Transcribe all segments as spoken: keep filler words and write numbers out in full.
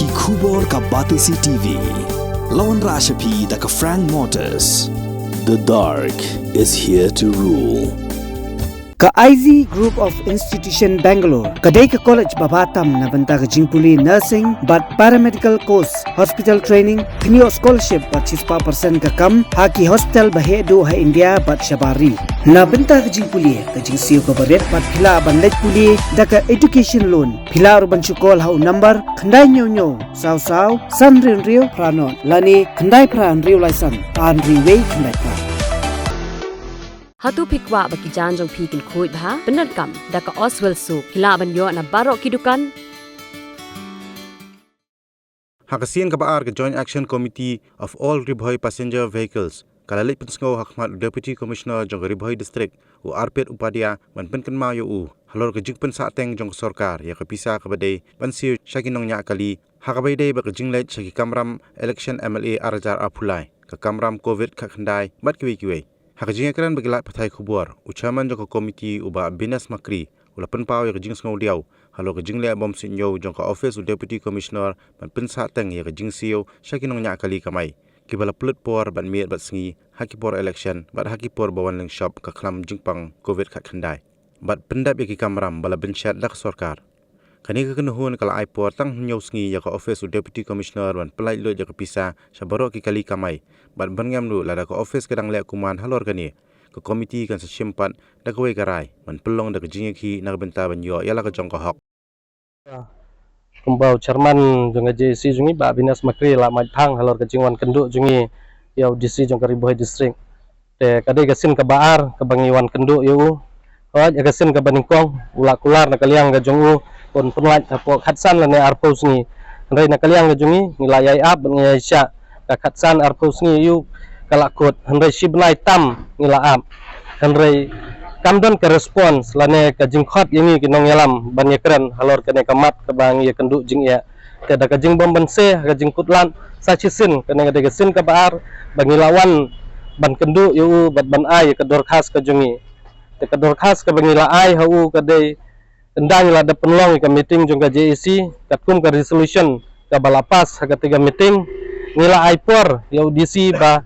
Ki khubor ka Batesi T V. La wanrah sha phi da ka Frank Motors. The dark is here to rule. Ka I Z Group of Institution Bangalore ka dei ka college ba bha tam na bynta ka jingpule nursing bad paramedical course, hospital training, pynïoh scholarship bad shispah percent ka kam ha ki hospital ba heh duh ha India bad shabar ri. Na bynta ka jingpule ka jingsiew kaba rit bad phi lah ban leit pule da ka education loan. Phi lah ruh ban shu call ha u number khyndai hynñiew hynñiew saw saw san hynriew hynriew phra nod lane khyndai phra hynriew lai san ar hynriew wei khyndai phra. Hato phi kwah ba ki jaiñ jong phi kin khuid bha? Pyndonkam da ka Oswell Soup. Phi lah ban ïoh na baroh ki dukan. Ha ka sien kaba ar, ka Joint Action Committee of All Ri Bhoi Passenger Vehicles ka la leit pynsngew ha khmat u Deputy Commissioner jong ka Ri Bhoi District, u Arpit Upadhyay, ban pynkynmaw ïa u halor ka jingpynsahteng jong ka sorkar ïa ka pisa kaba dei ban siew sha ki nongñiah kali ha kaba ïadei bad ka jingleit sha ki kamram election M L A ar hajar arphew lai, ka kamram Covid khatkhyndai bad kiwei kiwei. Ha ka jingïakren bad ki lad pathai khubor, u Chairman jong ka komiti, u Bah Binesh Makri, u la pynpaw ïa ka jingsngewdiaw halor ka jingleh bym suidñiew jong ka office u Deputy Commissioner ban pynsahteng ïa ka jingsiew sha ki nongñiah kali kamai kiba la pynlut por bad miet bad sngi ha ki por election bad ha ki por ba wan lyngshop ka khlam jingpang Covid khatkhyndai, bad pyndep ïa ki kamram ba la bynshet da ka sorkar. Kane ka kynhun ka la ai por tang hynñiew sngi ïa ka office u Deputy Commissioner ban pynlait lut ïa ka pisa sha baroh ki kali kamai, bad byrngem ruh lada ka office ka dang leh kuman halor kane, ka komiti kan sa shim pat da kawei ka rai ban pynlong da ka jingïakhih na ka bynta ban ïoh ïa la ka jong ka hok. Kumba u Chairman jong ka J A C jong ngi, Bah Binesh Makri, la mait phang halor ka jingwan kynduh jong ngi ïa u D C jong ka Ri Bhoi District. Te ka dei ka sien kaba ar kaba ngi wan kynduh ïa u. Hooid, ïa ka sien kaba nyngkong u la kular na ka liang ka jong u, un pynlait hapoh khatsan lane arphew sngi. Hynrei na ka liang ka jong ngi, ngi la ïai ap bad ngi ïai shah ka khatsan arphew sngi ïa u ka la kut. Hynrei shi bnai tam ngi la ap, hynrei kam don ka response lane ka jingkhot ïa ngi ki nongïalam ban ïakren halor kane ka mat kaba ngi ïakynduh jingeh. Te da ka jingbym banse ha ka jingkut lad sa shisien, kane ka dei ka sien kaba ar ba ngi la wan ban kynduh ïa u bad ban ai ïa ka dorkhas ka jong ngi. Te ka dorkhas kaba ngi la ai ha u ka dei, ynda ngi la dep pynlong ïa ka meeting jong ka J A C, katkum ka resolution kaba la pass ha katei ka meeting, ngi la ai por ïa u D C ba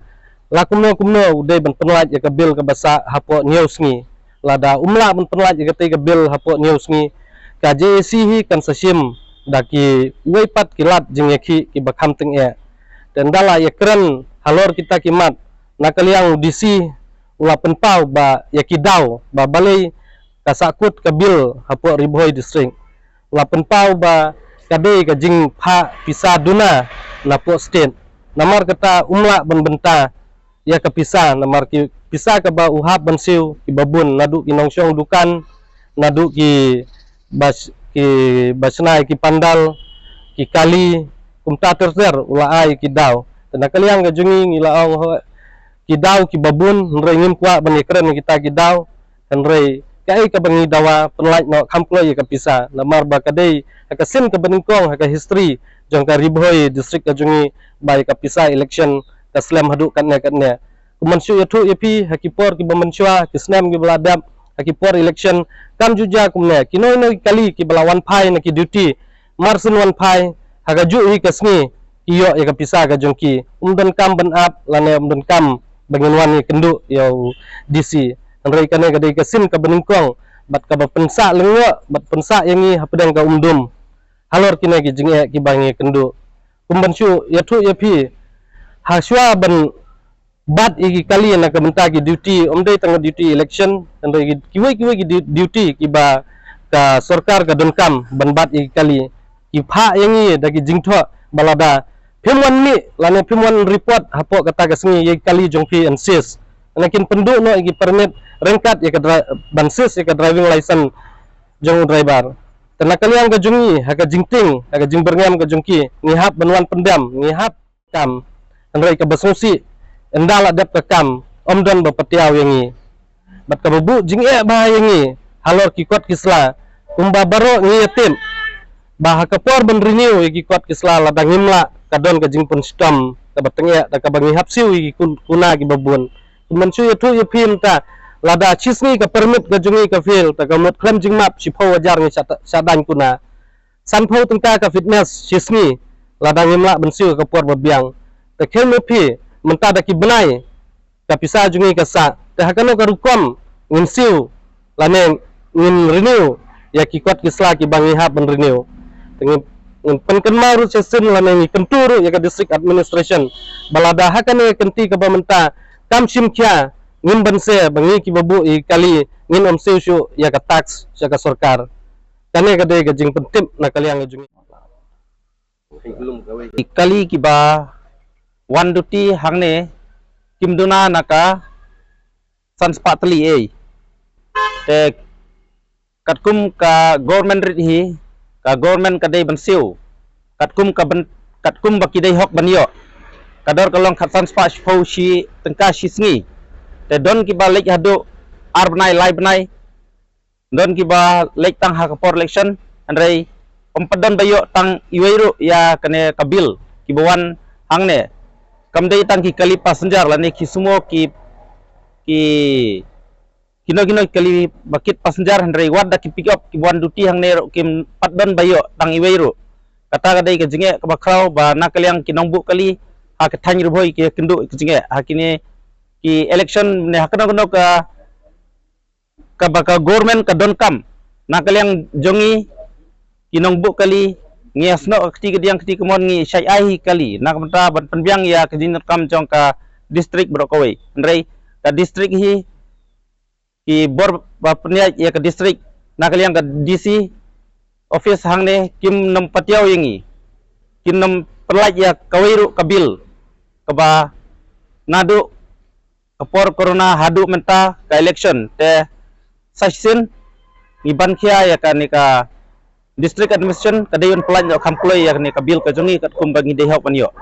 la kumno kumno u dei ban pynlait ïa ka bill kaba sah hapoh hynñiew sngi. Lada um lah ban pynlait ïa katei ka bill hapoh hynñiew sngi, ka J A C hi kan sa shim da kiwei pat ki lad jingïakhih kiba kham tyngeh. Te ynda la ïakren halor kita ki mat, na ka liang u D C u la pynpaw ba ïa ki daw ba balei ka sahkut ka bill hapoh Ri Bhoi District. La pynpaw ba ka dei ka jingphah pisa duna napoh state. Namar kata um lah ban bynta ïa ka pisa, namar ki pisa kaba u hap ban siew kiba bun, naduh ki nongshong dukan, naduh ki bas, ki basnai, ki pandal, ki kali, kumta ter ter u la ai ki daw. Te na ka liang ka jong ngi, ngi la ong ho, ki daw kiba bun, hynrei ngim kwah ban ïakren ïa kita ki daw. Hynrei kaei kaba ngi dawa, pynlait noh kham kloi ïa ka pisa, namar ba ka dei ha ka sien kaba nyngkong ha ka history jong ka Ri Bhoi District ka jong ngi ba ïa ka pisa election ka slem haduh katne katne. Kumban shu ïathuh ïa phi, ha ki por kiba mynshuwa, ki snem kiba la dep, ha ki por election, kam ju jia kumne. Kino kino ki kali kiba la wan phai na ki duty, mar syn wan phai ha kajuh hi ka sngi, ki ïoh ïa ka pisa ka jong ki. Um donkam ban ap lane um donkam ba ngin wan ïakynduh ïa u D C. Hynrei kane ka dei ka sien kaba nyngkong bad kaba pynsah lyngngoh bad pynsah ïa ngi hapdeng ka umdum halor kine ki jingeh kiba ngi ïakynduh. Kumban shu ïathuh ïa phi, ha shuwa ban bat ïa ki kali na ka bynta ki duty, um dei tang duty election, hynrei ki, kiwei kiwei ki du-, duty kiba ka sorkar ka donkam ban bat ïa ki kali, ki phah ïa ngi da ki jingthoh ba lada phim wan mih lane phim wan report hapoh kata ka sngi ïa ki kali jong phi yn seize, lane kin pynduh noh ïa ki permit ryngkat ïa ka dri-, ban seize ïa ka driving license jong u driver. Te na ka liang ka jong ngi, ha ka jingtieng, ha ka jingbyrngem ka jong ki, ngi hap ban wan pyndem, ngi hap kam. Hynrei kaba sngewsih, ynda la dep ka kam, ym don ba patiaw ïa ngi. Bad kaba buh jingeh bha ïa ngi halor ki kot ki sla, kumba baroh ngi ïatip ba ha ka por ban renew ïa ki kot ki sla, lada ngim lah, ka don ka jingpynshitom kaba tyngeh da kaba ngi hap siew ïa ki kun-, kuna kiba bun. Kumban shu ïathuh ïa phi mynta, lada shi sngi ka permit ka jong ngi ka fail, te ka mut khlem jingmap shiphew hajar ngi shah, shah daiñ kuna. Sanphew tyngka ka fitness shi sngi. lada ngim lah ban siew ka por ba biang. Te kheiñ mo phi, mynta da ki bnai ka pisa jong ngi ka sah, te ha kano ka rukom ngin siew lane ngin renew ïa ki kot ki sla kiba ngi hap ban renew? Te ngin, ngin pynkynmaw ruh shisien lane ngi kyntu ruh ïa ka district administration ba lada ha kane ka kynti kaba mynta kam shim khia, ngim banse ba ngi kiba buh ïa ki kali ngin ym siew shuh ïa ka tax sha ka sorkar. Kane ka dei ka jingpyntip na ka liang ka jong ngi. Ki kali kiba wan duty hangne kim duna na ka san spah tylli ei. Te katkum ka government rit hi, ka government ka dei ban siew katkum ka ban, katkum ba ki dei hok ban ïoh. Ka dor ka long khatsan spah shiphew shi tyngka shi sngi. Te don kiba leit haduh ar bnai lai bnai, don kiba leit tang ha ka por election, hynrei ym pat don ba ïoh tang iwei ruh ïa kane ka bill kiba wan hangne. Kam dei tang ki kali passenger lane ki sumo ki, ki kino kino ki kali ba kit passenger, hynrei wat da ki pick up kiba wan duty hangne ruh kim pat don ba ïoh tang iwei ruh. Kata ka dei ka jingeh kaba khraw ba na ka liang ki nongbuh kali ha ka thaiñ Ri Bhoi ki ïakynduh ka jingeh ha kine ki election ne ha kano kano ka, kaba ka government ka donkam. Na ka liang jong ngi ki nongbuh kali ngi ïasnoh ka kti ka diang kti ka mon, ngi shait ai hi kali na ka bynta ban pynbiang ïa ka jingdonkam jong ka district baroh kawei. Hynrei ka district hi, ki bor ba pynïaid ïa ka district na ka liang ka D C office hangne kim nym patiaw ïa ngi, kim nym pynlait ïa kawei ruh ka bill kaba naduh ka por corona haduh mynta ka election. Te sa shisien ngi ban khia ïa kane ka district administration ka dei ban pynlait noh kham kloi ïa kane ka bill ka jong ngi katkum ba ngi dei hok ban ïoh.